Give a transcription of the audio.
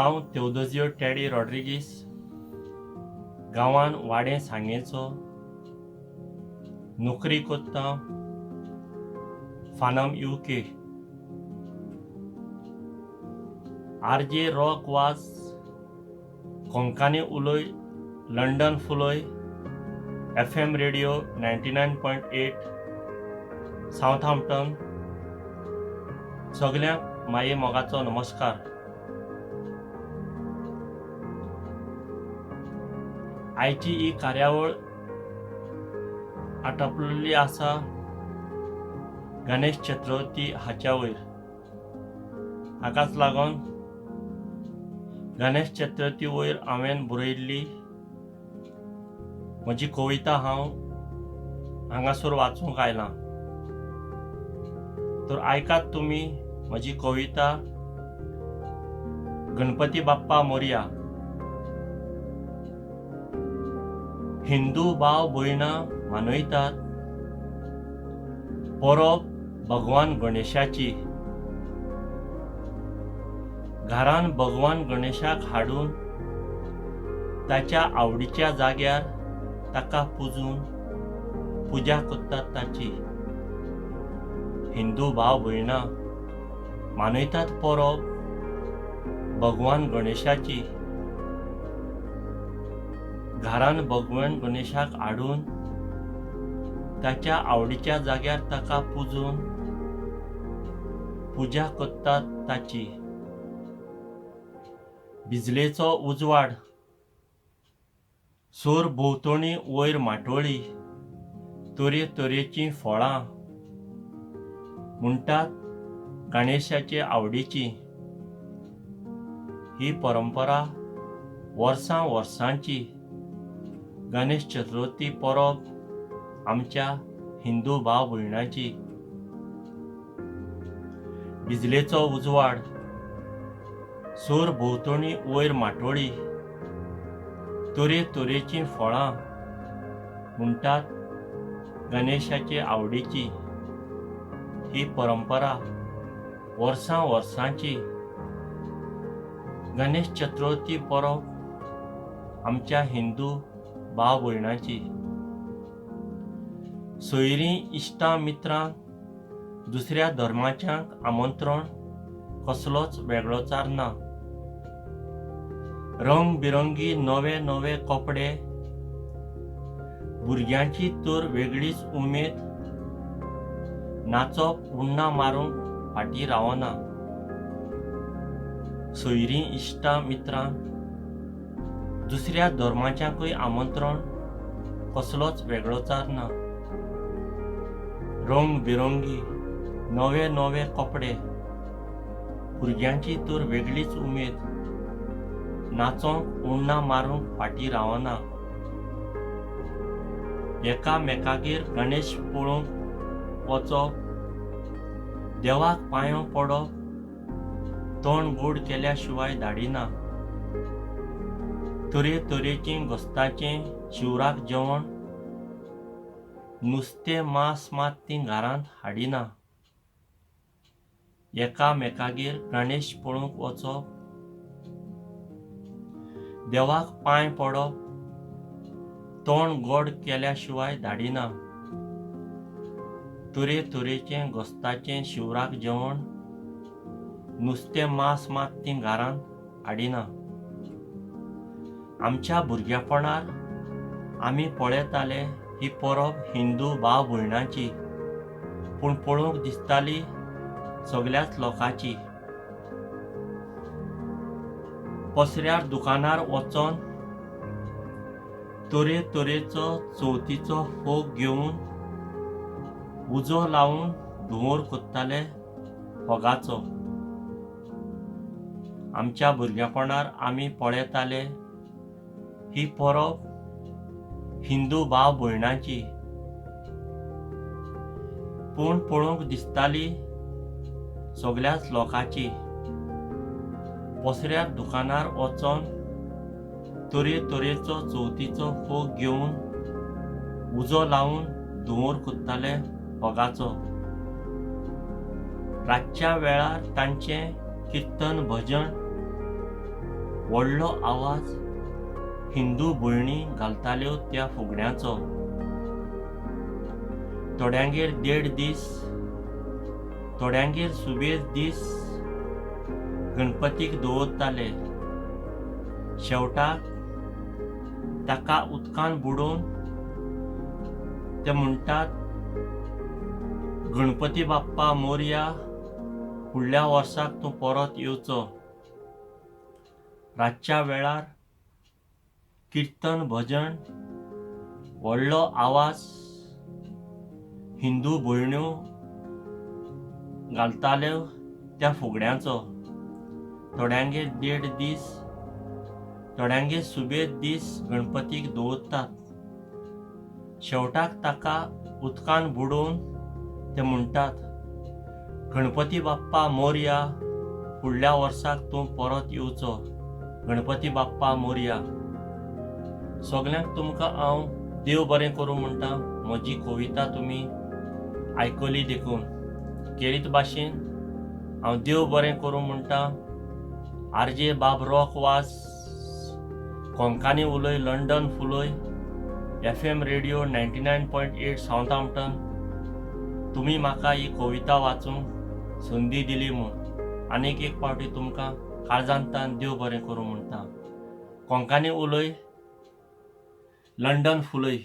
हांव तेवदोजियो टॅडी रॉड्रिगीस, गांवान वाडें सांगेचो, नोकरी कोत्ता Farnham UK. R J Rock Vaz, Konkani उलय लंडन फुलय, एफ एम रेडियो 99.8 सावथाम्पटन. सगल्यांक माये मोगाचो नमस्कार. आयची ही कार्यावळ आटपलेली आसा गणेश चतुर्थी हाच्या वयर. हाकाच लागून गणेश चतुर्थी वयर हांवें बरयल्ली म्हजी कविता हांव हांगासर वाचूंक आयलां. तर आयकात तुमी म्हजी कविता गणपती बाप्पा मोरया. हिंदू भाव भयणां मनयतात परब भगवान गणेशाची. घरान भगवान गणेशाक हाडून ताच्या आवडीच्या जाग्यार ताका पुजून पुजा करतात ताची. हिंदू भाव भयणां मनयतात परब भगवान गणेशाची. घरान भगवान गणेशाक हाडून ताच्या आवडीच्या जाग्यार ताका पुजून पुजा करतात ताची. बिजलेचो उजवाड सोर भोंवतणी वयर माटोळी, तरेतरेचीं फळां म्हणटात गणेशाचे आवडीची. ही परंपरा वर्सां वर्सांची गणेश चतुर्थी परब आमच्या हिंदू भाव भयणांची. बिजलेचो उजवाड सोर भोंवतणी वयर माटोळी, तरेतरेचीं फळां म्हणटात गणेशाचे आवडीची. ही परंपरा वर्सां वर्सांची गणेश चतुर्थी परब आमच्या हिंदू भाव भयणांची. सोयरीं इश्टां मित्रां दुसऱ्या धर्माच्यांक आमंत्रण कसलोच वेगळोचार ना. रंग बिरंगी नवे नवे कपडे, भुरग्यांची तर वेगळीच उमेद, नाचप उण्णां मारूंक फाटीं रावना. सोयरीं इश्टां मित्रां दुसऱ्या धर्माच्यांकूय आमंत्रण कसलोच वेगळोचार ना. रंग बिरंगी नवे नवे कपडे, भुरग्यांची तर वेगळीच उमेद, नाचोंक उण्णां मारूंक फाटीं रावना. एकामेकागेर गणेश पळोवंक वचप, देवाक पांयो पडप, तोंड गोड केल्या शिवाय धाडिना. तरेतरेचीं घोस्ताचें शिवराक जेवण, नुस्तें मांस मात तीं घरांत हाडिना. एकामेकागेर गणेश पळोवंक वचप, देवाक पांय पडप, तोंड गोड केल्या शिवाय धाडिना. तरेतरेचें घोस्ताचें शिवराक जेवण, नुस्तें मांस मात तीं घरांत हाडिना. आमच्या भुरगेपणार आमी पळयताले ही परब हिंदू भाव भयणांची, पूण पळोवंक दिसताली सगल्याच लोकांची. पसऱ्यार दुकानार वचोन तरेतरेचो चवथीचो फोग घेवन उजो लावन धुंवर कोत्ताले फोगाचो. आमच्या भुरगेपणार आमी पळयताले ही परब हिंदू भाव भयणांची, पूण पळोवंक दिसताली सगल्याच लोकांची. पसऱ्यार दुकानार वचोन तरेतरेचो चवथीचो फोग घेवन उजो लावन धुंवर कोत्ताले फोगाचो. रातच्या वेळार तांचें किर्तन भजन व्हडलो आवाज हिंदू भयणी घालताल्यो त्या फुगड्यांचो. थोड्यांगेर देड दीस, थोड्यांगेर सुबेज दीस गणपतीक दवरताले. शेवटाक ताका उदकान बुडोवन ते म्हणटात, गणपती बाप्पा मोरया, फुडल्या वर्साक तूं परत येवचो. रातच्या वेळार किर्तन भजन, व्हडलो आवाज हिंदू भयण्यो घालताल्यो त्या फुगड्यांचो. थोड्यांगेर देड दीस, थोड्यांगेर सुबेज दीस गणपतीक दवरतात. शेवटाक ताका उदकान बुडोवन ते म्हणटात, गणपती बाप्पा मोरया, फुडल्या वर्साक तूं परत येवचो. गणपती बाप्पा मोरया. सगल्यांक तुमकां हांव देव बरें करूं म्हणटा, म्हजी कविता तुमी आयकली देखून. खेरीत भाशेन हांव देव बरें करूं म्हणटा. आर जे बाब रॉक वाज, कोंकानी उलय लंडन फुलय, FM radio 99.8 Southampton. तुमी म्हाका ही कविता वाचूंक संदी दिली म्हूण आनीक एक फावटी तुमकां काळजांतल्यान देव बरें करूं म्हणटा. कोंकानी उलय, लंडन फुलय.